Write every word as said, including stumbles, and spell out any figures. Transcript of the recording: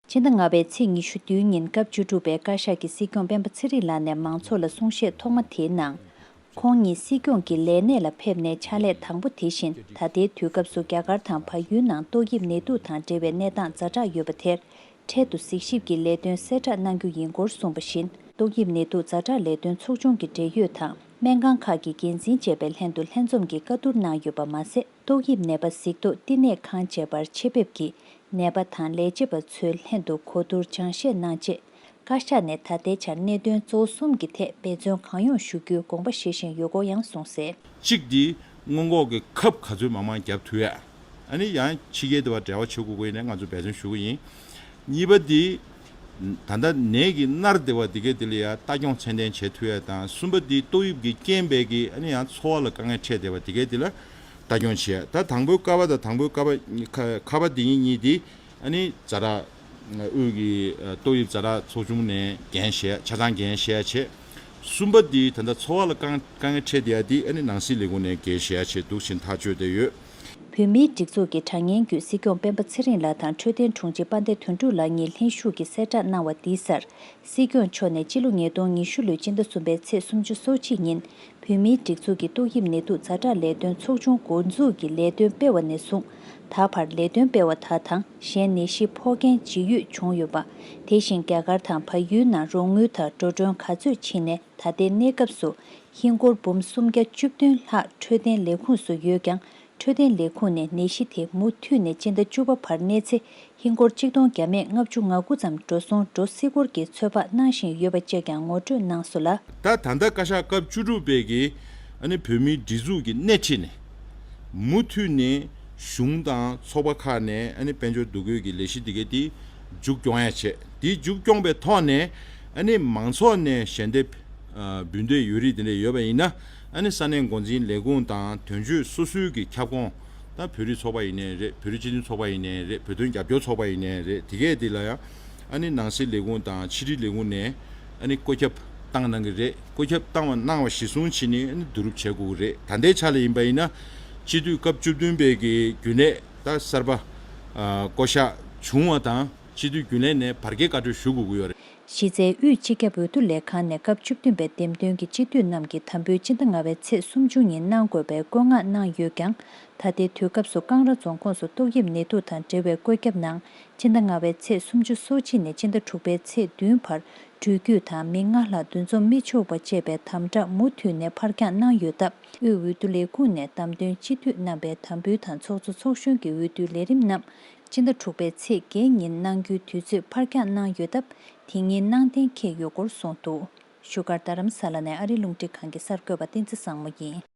སྤྱི་ཟླ་ལྔ་པའི་ཚེས་ཉི་ཤུ་བདུན་ཉིན་སྐབས་བཅུ་དྲུག་པའི་བཀའ་ཤག་གིས་སྲིད་སྐྱོང་སྤེན་པ་ཚེ་རིང་ལགས་ནས་མང་ཚོགས་ལ་གསུང་བཤད་ཐོག་མ་དེའི་ནང་། ཁོང་ཉིད་སྲིད་སྐྱོང་གི་ལས་གནས་ལ་ཕེབས་ནས་ཕྱག་ལས་དང་པོ་དེ་བཞིན་ད་ལྟའི་དུས་སྐབས་སུ་རྒྱ་གར་དང་བལ་ཡུལ་ནང་ཏོག་དབྱིབས་ནད་དུག་དང་འབྲེལ་བའི་གནས་སྟངས་ཛ་དྲག་ཡོད་པ་དེར་འཕྲལ་དུ་གཟིགས་ཞིབ་ཀྱི་ལས་དོན་གསལ་བསྒྲགས་གནང་རྒྱུ་ཡིན་སྐོར་གསུངས་པ་བཞིན། ཏོག་དབྱིབས་ནད་དུག་ཛ་དྲག་ལས་དོན་ཚོགས་ཆུང་གི་འབྲེལ་ཡོད་དང་སྨན་ཁང་ཁག་གི་འགན་འཛིན་བཅས་པའི་ལྷན་དུ་ལྷན་འཛོམས་ཀྱིས་བཀའ་བསྡུར་གནང་ཡོད་པ་མ་ཟད། ཏོག་དབྱིབས་ནད་པ་གཟིགས་རྟོག་བསྟི་གནས་ཁང་བཅས་པར་ཆེད་ཕེབས་ཀྱིས་ནད་པ་དང་ལས་བྱེད་པ་ཚོའི་ལྷན་དུ་གོ་བསྡུར་སྦྱང་བཤད་གནང་རྗེས། བཀའ་ཤག་ནས་ད་ལྟའི་ཆར་གནད་དོན་གཙོ་བོ་གསུམ་གྱི་ཐད་འབད་བརྩོན་གང་ཡོང་ཞུ་རྒྱུའི་དགོངས་པ་བཞེས་བཞིན་ཡོད་སྐོར་ཡང་གསུངས་གསལ། གཅིག་འདི་སྔོན་འགོག་གི་ཁབ་ག་ཚོད་མང་མང་བརྒྱབ་ཐུབ་ཡ། ཨ་ནི་ཡང་ཕྱི་རྒྱལ་དེ་བ་འབྲེལ་བ་བྱེད་དགོས་ཀྱི་ཡིན་ན་ང་ཚོ་འབད་བརྩོན་ཞུ་གི་ཡིན། གཉིས་པ་འདི། ད་ལྟ་ནད་ཀྱི་མནར་བསྡད་པ་འདི་གའི་འདི་ལ་ཡང་ལྟ་སྐྱོང་ཚད་ལྡན་བྱེད་ཐུབ་ཡ་དང་གསུམ་པ་འདི་ཏོག་དབྱིབས་ཀྱི་རྐྱེན་པས་ཀྱི་ཨ་ནི་ཡང་འཚོ་བ་ལ་དཀའ་ངལ་འཕྲད་བསྡད་པ་འདི་གའི་འདི་ལ་ལྟ་སྐྱོང་བྱེད་ཡ། ད་དང་པོའི་ཀ་བ་དང་དང་པོའི་ཀ་བ་ཁ་ཁ་བ་འདི་གཉིས་གཉིས་འདི་ཨ་ནི་ཛ་དྲག་དབུས་ཀྱི་ཏོག་དབྱིབས་ཛ་དྲག་ཚོགས་ཆུང་ནས་འགན་བཞེས་ཆ་ཚང་འགན་བཞེས་བྱས། གསུམ་པ་འདི་ད་ལྟ་འཚོ་བ་ལ་དཀའ་དཀའ་ངལ་འཕྲད་བསྡད་ཡ་འདི་ཨ་ནི་ནང་སྲིད་ལས་ཁུངས་ནས་འགན་བཞེས་བྱས་འདུག་ཕྱིན་ཐག་གཅོད་བསྡད་ཡོད། བོད་མིའི་སྒྲིག་འཛུགས་ཀྱི་དྲ་བརྙན་བརྒྱུད་སྲིད་སྐྱོང་སྤེན་པ་ཚེ་རིང་ལགས་དང་འཕྲོད་བསྟེན་དྲུང་ཆེ་དཔལ་ལྡན་དོན་གྲུབ་ལགས་གཉིས་ལྷན་ཞུགས་ཀྱིས་གསལ་བསྒྲགས་གནང་བ་འདིའི་སར། སྲིད་སྐྱོང་མཆོག་ནས་སྤྱི་ལོ་ཉིས་སྟོང་ཉི་ཤུ་ལོའི་སྤྱི་ཟླ་གསུམ་པའི་ཚེས་སོ་གཅིག་ཉིན་བོད་མིའི་སྒྲིག་འཛུགས་ཀྱི་ཏོག་དབྱིབས་ནད་དུག་ཛ་དྲག་ལས་དོན་ཚོགས་ཆུང་འགོ་འཛུགས་ཀྱི་ལས་དོན་སྤེལ་བ་ནས་བཟུང་ད་བར་ལས་དོན་སྤེལ་བ་དག་དང་གཞན་ནད་གཞི་ཕོག་མཁན་ཇི་ཡོད་བྱུང་ཡོད་པ། དེ་བཞིན་རྒྱ་གར་དང་བལ་ཡུལ་ནང་རོགས་དངུལ་དང་འགྲོ་གྲོན་ག་ཚོད་ཕྱིན་ནས་ད་ལྟའི་གནས་སྐབས་སུ་ཧིན་སྒོར་འབུམ་སུམ་བརྒྱ་བཅུ་བདུན་ལྷག་འཕྲོད་བསྟེན་ལས་ཁུངས་སུ་ཡོད་ཀྱང་འཕྲོད་བསྟེན་ལས་ཁུངས་ནས་ནད་གཞི་དེ་མུ་མཐུད་ནས་སྤྱི་ཟླ་བཅུ་པ་བར་གནས་ཚེ་ཧིན་སྒོར་གཅིག་སྟོང་བརྒྱ་མེད་ལྔ་བཅུ་ང་དགུ་ཙམ་འགྲོ་སོང་འགྲོ་སྲིད་སྐོར་གྱི་ཚོད་དཔག་གནང་བཞིན་ཡོད་པ་བཅས་ཀྱང་ངོ་སྤྲོད་གནང་སོང་ལ། ད་ད་ལྟ་བཀའ་ཤག་སྐབས་བཅུ་དྲུག་པའི་གི་ཨ་ནི་བོད་མིའི་སྒྲིག་འཛུགས་ཀྱི་སྣེ་ཁྲིད་ནས་མུ་མཐུད་ནས་གཞུང་དང་ཚོགས་པ་ཁག་ནས་ཨ་ནི་དཔལ་འབྱོར་འདུ་འགོད་ཀྱི་ལས་གཞི་འདི་གའི་དེ་མཇུག་སྐྱོང་ཡ་བྱས། དེ་མཇུག་སྐྱོང་པའི་ཐོག་ནས་ཨ་ནི་མང་ཚོགས་ནས་ཞལ་འདེབས་འབུལ་འདོད་ཡོད་རིགས་དེ་འདྲ་ཡོད་པ་ཡིན་ན་ཨ་ནི་ས་གནས་འགོ་འཛིན་ལས་ཁུངས་དང་དོན་གཅོད་སོ་སོའི་གི་ཁྱབ་ཁོངས། ད་བོད་རིགས་ཚོགས་པ་ཡིན་ནའི་རེད། བོད་རིགས་སྤྱི་མཐུན་ཚོགས་པ་ཡིན་ནའི་རེད། བོད་དོན་རྒྱབ་སྐྱོར་ཚོགས་པ་ཡིན་ནའི་རེད། དེ་གས་དེ་ལ་ཡང་ཨ་ནི་ནང་སྲིད་ལས་ཁུངས་དང་ཕྱི་དྲིལ་ལས་ཁུངས་ནས་ཨ་ནི་བཀོད་ཁྱབ་བཏང་གནང་གི་རེད། བཀོད་ཁྱབ་བཏང་བ་གནང་བ་གཞིར་བཟུང་བྱས་ནས་ཨ་ནི་བསྡུ་རུབ་བྱེད་དགོས་ཀྱི་རེད། ད་ལྟའི་ཆ་ལ་ཡིན་པ་ཡིན་ན་སྤྱི་འཐུས་སྐབས་བཅུ་བདུན་པའི་གི་རྒྱུན་ལས་ད་གསར་པ་བསྐོ་གཞག་བྱུང་བ་དང་སྤྱི་འཐུས་རྒྱུན་ལས་ནས་བར་བརྒལ་བཀའ་འཁྲོལ་ཞུ་དགོས་ཀྱི་ཡོད་རེད། གཞི་རྩའི་དབུས་སྤྱི་ཁྱབ་འོས་བསྡུ་ལས་ཁང་ནས་སྐབས་བཅུ་བདུན་པའི་འདེམས་ཐོན་གྱི་སྤྱི་འཐུས་རྣམས་ཀྱི་དམ་འབུལ་སྤྱི་ཟླ་ལྔ་པའི་ཚེས་སུམ་ཅུ་ཉིན་གནང་དགོས་པའི་བཀོད་མངགས་གནང་ཡོད་ཀྱང་། ད་ལྟའི་དུས་སྐབས་སུ་ཀང་ར་རྫོང་ཁོངས་སུ་ཏོག་དབྱིབས་ནད་དུག་དང་འབྲེལ་བའི་བཀོད་ཁྱབ་ནང་སྤྱི་ཟླ་ལྔ་པའི་ཚེས་སུམ་ཅུ་སོ་གཅིག་ནས་སྤྱི་ཟླ་དྲུག་པའི་ཚེས་བདུན་བར་འགྲུལ་སྐྱོད་དང་མི་ལྔ་ལྷག་འདུ་འཛོམས་མི་ཆོག་པ་བཅས་པའི་དམ་དྲག་མུ་མཐུད་ནས་ཕར་འགྱངས་གནང་ཡོད་སྟབས། དབུས་འོས་བསྡུ་ལས་ཁུངས་ནས་བདམས་ཐོན་སྤྱི་འཐུས་རྣམ་པའི་དམ་འབུལ་དང་ཚོགས་གཙོ་ཚོགས་གཞོན་གྱི་འོས་བསྡུའི་ལས་རིམ་རྣམས་སྤྱི་ཟླ་དྲུག་པའི་ཚེས་བརྒྱད་ཉིན་གནང་རྒྱུའི་དུས་ཚོད་ཕར་འགྱངས་གནང་ཡོད་སྟབས། དེ་ཉིན་གནང་གཏན་འཁེལ་ཡོད་སྐོར་གསུངས་འདུག་བཞུགས་སྒར་རྡ་རམ་ས་ལ་ནས་ཨ་རིའི་རླུང་འཕྲིན་ཁང་གི་གསར་འགོད་པ་བསྟན་འཛིན་བཟང་མོ་ཡིན།